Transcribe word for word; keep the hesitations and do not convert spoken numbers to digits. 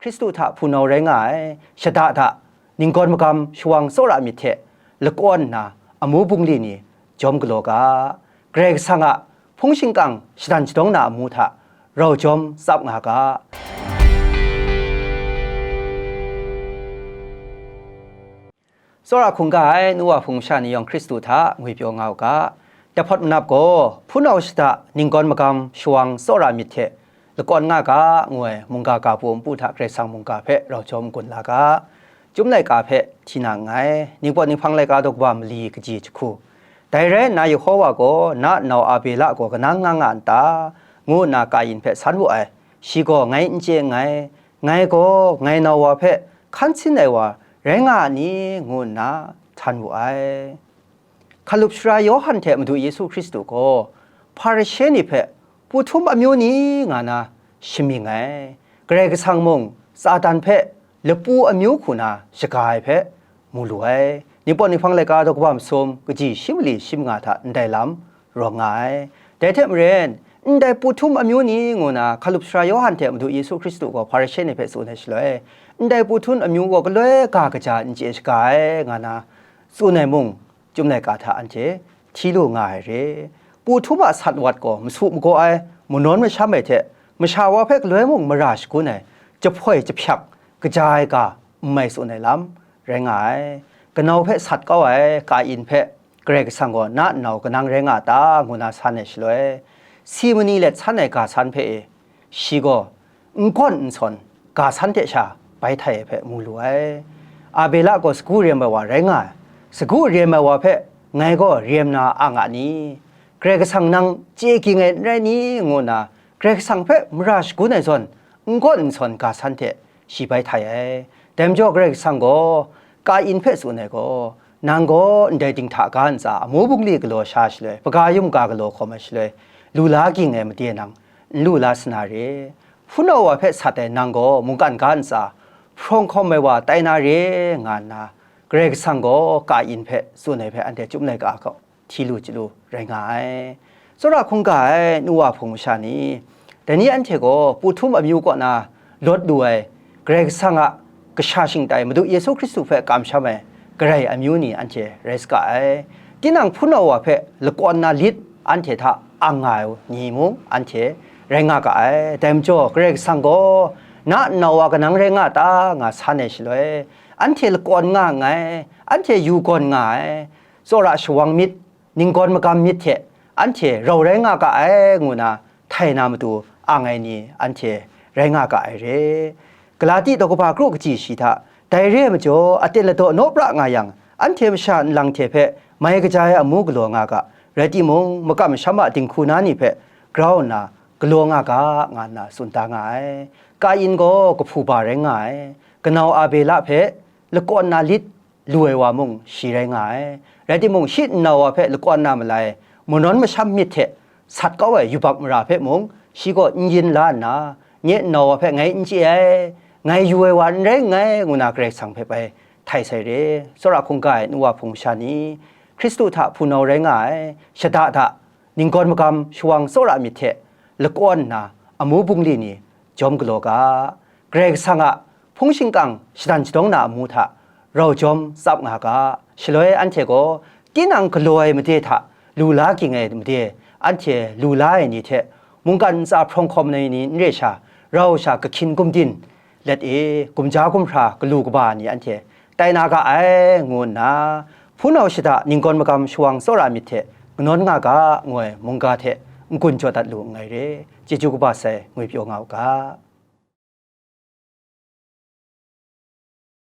Hkristu hta hpunau rai nga ai, shada da, ninggawn magam shawang tsawra myit hte lakawn nna amu bungli ni jawm galaw ga, Karai Kasang a hpung shingkang shadan shadawng na amu hta rau jawm tsap nga ga. Tsawra hkungga ai nu wa hpung masha ni yawng Hkristu hta ngwipyaw nga u ga. Jahpawt manap gaw, hpunau shada ninggawn magam shawang tsawra myit hte lakawn nga ga, ngu ai mungga ga pum npu hta Karai Kasang mungga hpe rau jawm n-gun la ga. Chyum laika hpe hti na nngai, ningpawt ninghpang laika daw kaba mali kaji jahku. Dai rai nna, Yehowa gaw na nau Abela gaw kanang nga nga n ta? Ngu nna Kayin hpe san wu ai. Shi gaw, "Ngai n chye nngai, ngai gaw ngai nau wa hpe hkan sin ai wa rai nga a ni?" ngu nna htan wu ai. Hkalup sara Yawhan hte Madu Yesu Hkristu gaw Hparishe ni hpe pu htum amyu ni nga na shamying ai. Karai Kasang mung Satan hpe lapu amyu hku na shaga ai hpe mu lu ai. Ningpawt ninghpang laika daw kaba masum kaji shi mali shi manga hta ndai lam rawng nga ai. Dai hte maren, ndai pu htum amyu ni ngu na hkalup sara Yawhan hte Madu Yesu Hkristu gaw Hparishe ni hpe tsun ai shaloi, ndai pu htum amyu gaw galoi ga kaja n chye shaga ai, nga na tsun ai mung, Chyum laika hta anhte hti lu nga ai re. Pu htum a sat wat gaw masu magaw ai, manawn masham ai hte, masha wa hpe galoi mung mara shagun ai, jahpoi jahpyak, kaja ai ga n mai tsun ai lam rai nga ai. Kanau hpe sat kau ai Kayin hpe Karai Kasang gaw, "Na nau kanang rai nga ta?" ngu na san ai shaloi, si mani let san ai ga san hpe e, shi gaw n gawn n sawn ga san hte sha bai htai ai hpe mu lu ai. Abela gaw sagu rem ai wa rai nga ai. Sagu rem ai wa hpe ngai gaw rem na ang a ni? Karai Kasang nang chye ging ai n rai ni? ngu nna Karai Kasang hpe mara shagun ai zawn, n gawn n sawn ga san hte shi bai htai ai. Dai majaw Karai Kasang gaw Kayin hpe tsun ai gaw, "Nang gaw ndai dinghta ga ntsa amu bungli galaw sha shaloi, hpaga yum ga galaw hkawm ai shaloi, lu la ging ai made nang n lu la sa na re. Hpunau wa hpe sat ai nang gaw mungkan ga ntsa hprawng hkawm ai wa tai na re," nga nna Karai Kasang gaw Kayin hpe tsun ai hpe anhte Chyum laika hkau hti lu chyalu rai nga ai. Tsawra hkungga ai nu wa hpung masha ni, dai ni anhte gaw pu htum amyu kaw na lawt lu ai Karai Kasang a kasha shingtai Madu Yesu Hkristu hpe kamsham ai Karai amyu ni anhte rai saga ai. Tinang hpunau wa hpe lakawn na lit anhte hta ang nga ai ni mung anhte rai nga ga ai. Dai majaw, Karai Kasang gaw, "Na nau wa kanang rai nga ta?" nga san ai shaloi, anhte lakawn nga nngai, anhte yu gawn nga ai, tsawra shawang myit, ninggawn magam myit hte anhte rau rai nga ga ai, ngu na htai na matu ang ai ni anhte rai nga ga ai re. Galati daw kaba kru kaji shi hta, dai re ai majaw, aten ladaw naw pra nga yang, anhte masha nlang hte hpe mai kaja ai amu galaw nga ga, rai timung, makam masham a dinghku na ni hpe grau nna galaw nga ga, nga nna tsun da nga ai. Kayin gaw kahpu ba rai nga ai. Kanau Abela hpe lakawn na lit lu ai wa mung shi rai nga ai. Rai timung, shi nau wa hpe lakawn na malai, manawn masham myit hte sat kau ai yubak mara hpe mung shi gaw n yin la nna, "Nye nau wa hpe ngai n chye ai, ngai yu ai wa n rai nngai," ngu na Karai Kasang hpe bai htai sai re. Tsawra hkungga ai nu wa hpung masha ni, Hkristu hta hpunau rai nga ai, shada da, ninggawn magam shawang tsawra myit hte lakawn nna amu bungli ni jawm galaw ga. Karai Kasang a hpung shingkang shadan shadawng na amu hta rau jawm tsap nga ga. Shaloi anhte gaw tinang galaw ai made hta lu la ging ai made, anhte lu la ai ni hte mungkan ntsa hprawng hkawm ai ni n re sha, rau sha kahkyin gumdin let e, gumja gumhpra galu kaba ni anhte tai na ga ai, ngu nna, hpunau shada ninggawn magam shawang tsawra myit hte kanawn nga ga, ngu ai mungga hte n-gun jaw dat lu nngai re. Chyeju kaba sai ngwipyaw nga u ga.